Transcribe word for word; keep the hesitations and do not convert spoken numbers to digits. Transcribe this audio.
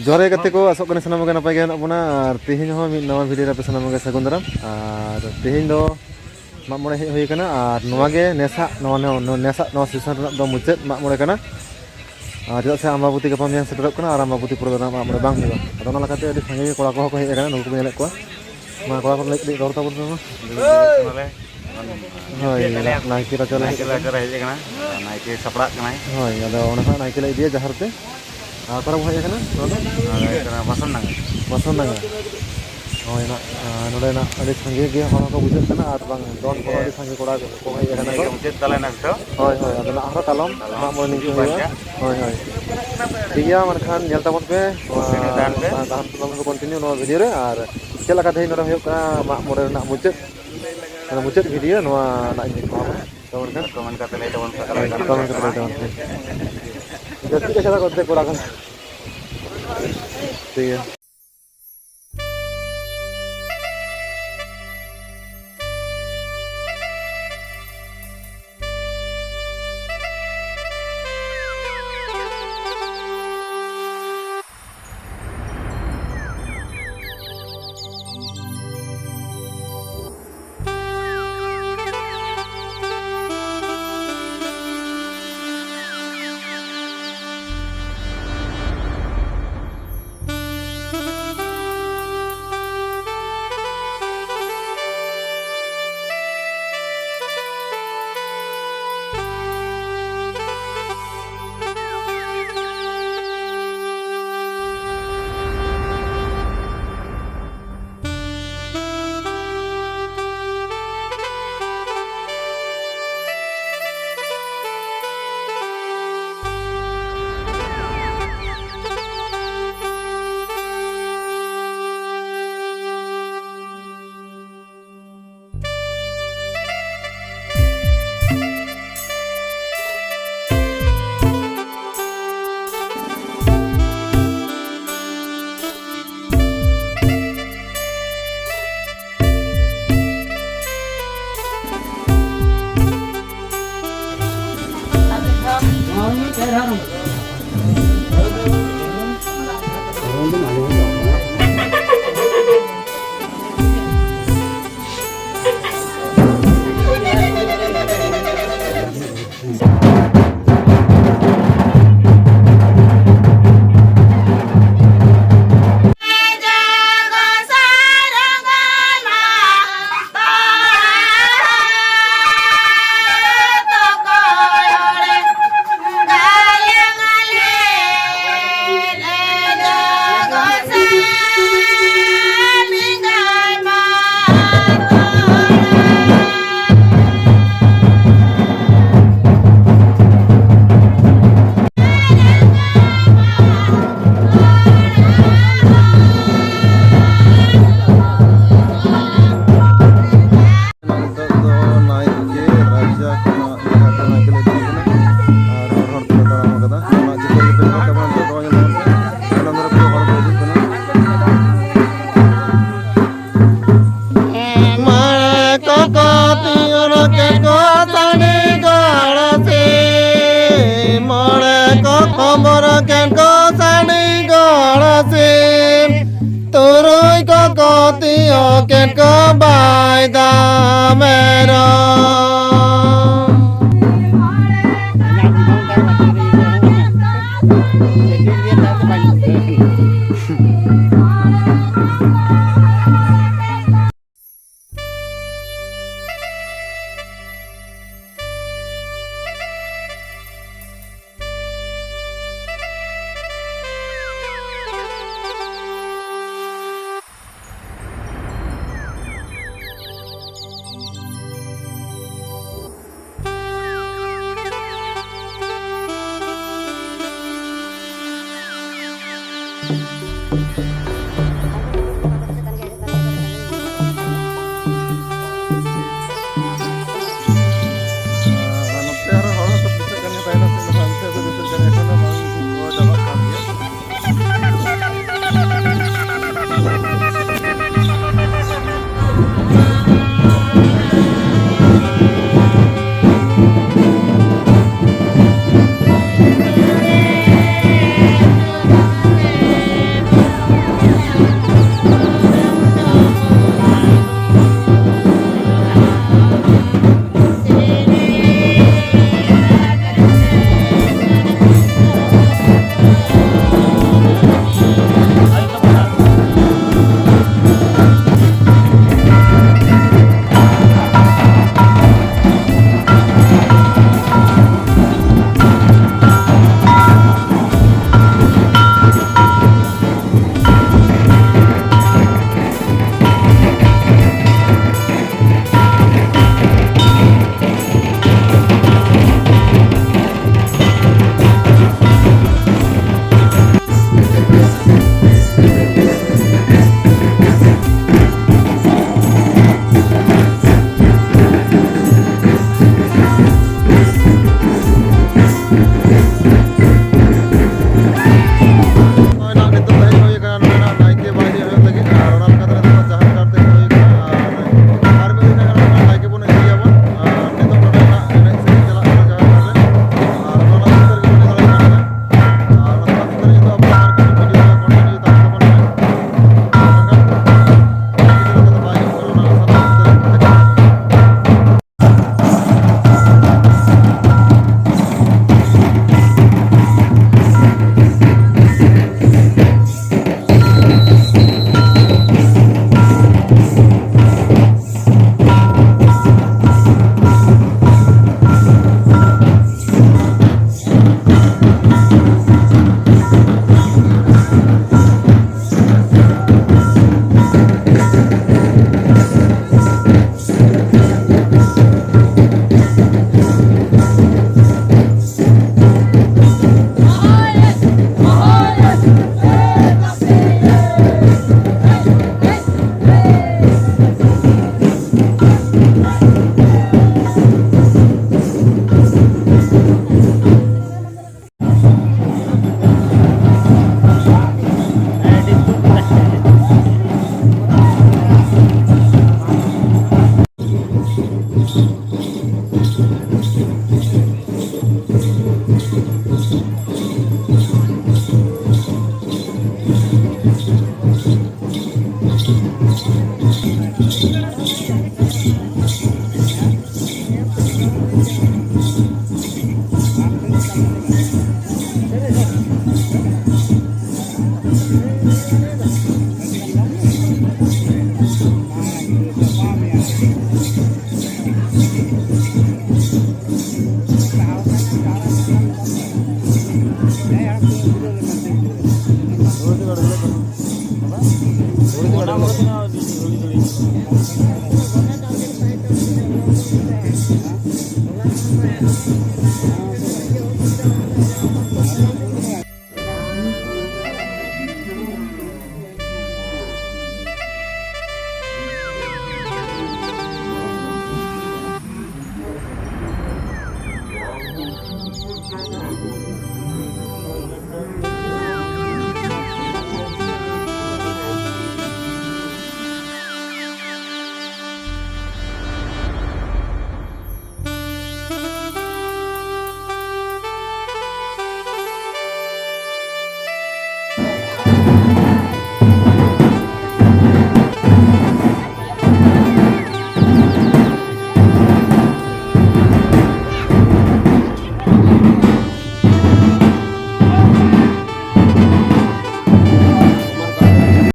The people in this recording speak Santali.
ᱡᱚᱦᱟᱨ ᱜᱮ ᱜᱟᱛᱮ ᱠᱚ, ᱟᱥᱚᱜ ᱠᱟᱹᱱᱟᱹᱧ ᱥᱟᱱᱟᱢ ᱠᱚᱜᱮ ᱱᱟᱯᱟᱭ ᱜᱮ ᱢᱮᱱᱟᱜ ᱵᱚᱱᱟ᱾ ᱟᱨ ᱛᱮᱦᱮᱧ ᱦᱚᱸ ᱢᱤᱫ ᱱᱟᱣᱟ ᱵᱷᱤᱰᱤᱭᱳ ᱨᱮ ᱟᱯᱮ ᱥᱟᱱᱟᱢ ᱠᱚᱜᱮ ᱥᱟᱹᱜᱩᱱ ᱫᱟᱨᱟᱢ᱾ ᱟᱨ ᱛᱮᱦᱮᱧ ᱫᱚ ᱢᱟᱜ ᱢᱚᱬᱮ ᱦᱮᱡ ᱦᱩᱭ ᱟᱠᱟᱱᱟ, ᱟᱨ ᱱᱚᱣᱟ ᱜᱮ ᱱᱮᱥᱟᱜ, ᱱᱚᱣᱟ, ᱱᱚᱣᱟ, ᱱᱮᱥᱟᱜ ᱱᱚᱣᱟ ᱥᱤᱡᱚᱱ ᱨᱮᱱᱟᱜ ᱫᱚ ᱢᱩᱪᱟᱹᱫ ᱢᱟᱜ ᱢᱚᱬᱮ ᱠᱟᱱᱟ᱾ ᱟᱨ ᱪᱮᱫᱟᱜ ᱥᱮ ᱟᱢᱵᱟᱵᱚᱛᱤ ᱜᱟᱯᱟ ᱢᱮᱭᱟᱝ ᱥᱮᱴᱮᱨᱚᱜ ᱠᱟᱱᱟ, ᱟᱨ ᱟᱢᱵᱟᱵᱚᱛᱤ ᱯᱚᱨᱮ ᱫᱚ ᱱᱟᱜ ᱢᱟᱜ ᱢᱚᱬᱮ ᱵᱟᱝ ᱦᱩᱭᱩᱜᱼᱟ᱾ ᱟᱫᱚ ᱚᱱᱟ ᱞᱮᱠᱟᱛᱮ ᱟᱹᱰᱤ ᱥᱟᱸᱜᱮ ᱜᱮ ᱠᱚᱲᱟ ᱠᱚᱦᱚᱸ ᱠᱚ ᱦᱮᱡ ᱟᱠᱟᱱᱟ, ᱱᱩᱠᱩ ᱠᱚ ᱧᱮᱞᱮᱫ ᱠᱚᱣᱟ᱾ ᱢᱟ ᱠᱚᱲᱟ ᱠᱚ ᱞᱟᱹᱭ ᱠᱟᱹᱴᱤᱡ ᱨᱚᱲ ᱛᱟᱵᱚᱱ ᱯᱮ ᱢᱟ᱾ ᱦᱳᱭ, ᱱᱟᱭᱠᱮ ᱨᱟᱪᱟ ᱞᱮ ᱦᱮᱡ ᱱᱟᱭᱠᱮ ᱟᱠᱟᱱᱟ᱾ ᱨᱟᱪᱟ ᱨᱮ ᱦᱮᱡ ᱟᱠᱟᱱᱟ, ᱱᱟᱭᱠᱮ ᱥᱟᱯᱲᱟᱜ ᱠᱟᱱᱟᱭ᱾ ᱦᱳᱭ, ᱟᱫᱚ ᱚᱸᱰᱮ ᱠᱷᱚᱱᱟᱜ ᱱᱟᱭᱠᱮ ᱞᱮ ᱤᱫᱤᱭᱟ ᱡᱟᱦᱮᱨ ᱛᱮ᱾ ᱟᱨ ᱚᱠᱟᱨᱮ ᱵᱚᱱ ᱦᱮᱡ ᱟᱠᱟᱱᱟ ᱱᱚᱣᱟ ᱫᱚ? ᱱᱚᱣᱟ ᱫᱚ ᱦᱩᱭᱩᱜ ᱠᱟᱱᱟ ᱵᱟᱥᱚᱱ ᱰᱟᱸᱜᱟ᱾ ᱵᱟᱥᱚᱱ ᱰᱟᱸᱜᱟ᱾ ᱦᱳᱭ, ᱱᱟᱜ, ᱟᱨ ᱱᱚᱰᱮ ᱱᱟᱜ ᱟᱹᱰᱤ ᱥᱟᱸᱜᱮ ᱜᱮ ᱦᱚᱲ ᱦᱚᱸᱠᱚ ᱵᱩᱡᱷᱟᱹᱜ ᱠᱟᱱᱟ, ᱟᱨ ᱵᱟᱝ ᱫᱚᱱ ᱠᱚᱦᱚᱸ ᱟᱹᱰᱤ ᱥᱟᱸᱜᱮ ᱠᱚᱲᱟ ᱠᱚ ᱦᱮᱡ ᱟᱠᱟᱱᱟ ᱱᱤᱭᱟᱹ ᱠᱚ᱾ ᱜᱮ ᱢᱩᱪᱟᱹᱫ ᱛᱟᱞᱮ ᱱᱮᱥ ᱫᱚ᱾ ᱦᱳᱭ, ᱦᱳᱭ, ᱟᱫᱚ ᱱᱟᱜ ᱟᱨᱦᱚᱸ ᱠᱟᱞᱚᱢ ᱠᱟᱞᱚᱢ ᱢᱟᱜ ᱢᱚᱬᱮ ᱱᱤᱝᱠᱟᱹ ᱦᱤᱡᱩᱜ ᱦᱩᱭᱩᱜᱼᱟ᱾ ᱯᱟᱸᱡᱟ᱾ ᱦᱳᱭ, ᱦᱳᱭ᱾ ᱴᱷᱤᱠ ᱜᱮᱭᱟ, ᱢᱮᱱᱠᱷᱟᱱ ᱧᱮᱞ ᱛᱟᱵᱚᱱ ᱯᱮ᱾ ᱱᱚᱣᱟ ᱠᱚᱱᱴᱤᱱᱤᱭᱩ ᱛᱟᱦᱮᱱ ᱯᱮ᱾ ᱫᱟᱦᱟᱱ ᱠᱚ ᱠᱚᱱᱴᱤᱱᱤᱭᱩ ᱱᱚᱣᱟ ᱵᱷᱤᱰᱤᱭᱳ ᱨᱮ, ᱟᱨ ᱪᱮᱫ ᱞᱮᱠᱟ ᱛᱮᱦᱮᱧ ᱱᱚᱰᱮ ᱦᱩᱭᱩᱜ ᱠᱟᱱᱟ ᱢᱟᱜ ᱢᱚᱬᱮ ᱨᱮᱱᱟᱜ ᱢᱩᱪᱟᱹᱫ, ᱢᱟᱱᱮ ᱢᱩᱪᱟᱹᱫ ᱵᱷᱤᱰᱤᱭᱳ ᱱᱚᱣᱟ ᱱᱟᱜ ᱤᱧ ᱫᱮᱠᱷᱟᱣ ᱟᱵᱚᱱᱟ᱾ ᱛᱚ ᱢᱮᱱᱠᱷᱟᱱ ᱠᱚᱢᱮᱱᱴ ᱠᱟᱛᱮ ᱞᱟᱹᱭ ᱛᱟᱵᱚᱱ ᱯᱮ ᱚᱠᱟ ᱞᱮᱠᱟ ᱠᱚᱢᱮᱱᱴ ᱠᱟᱛᱮ ᱞᱟᱹᱭ ᱛᱟᱵᱚᱱ ᱯᱮ᱾ ᱡᱟᱹᱥᱛᱤ ᱠᱟᱛᱷᱟ ᱠᱚ ᱚᱨᱫᱷᱮᱠ ᱠᱚᱲᱟ ᱠᱟᱱᱟ᱾ ᱴᱷᱤᱠ ᱜᱮᱭᱟ᱾ ᱠᱚ ᱵᱟᱭ ᱫᱟ ᱢᱮᱨᱚᱢ᱾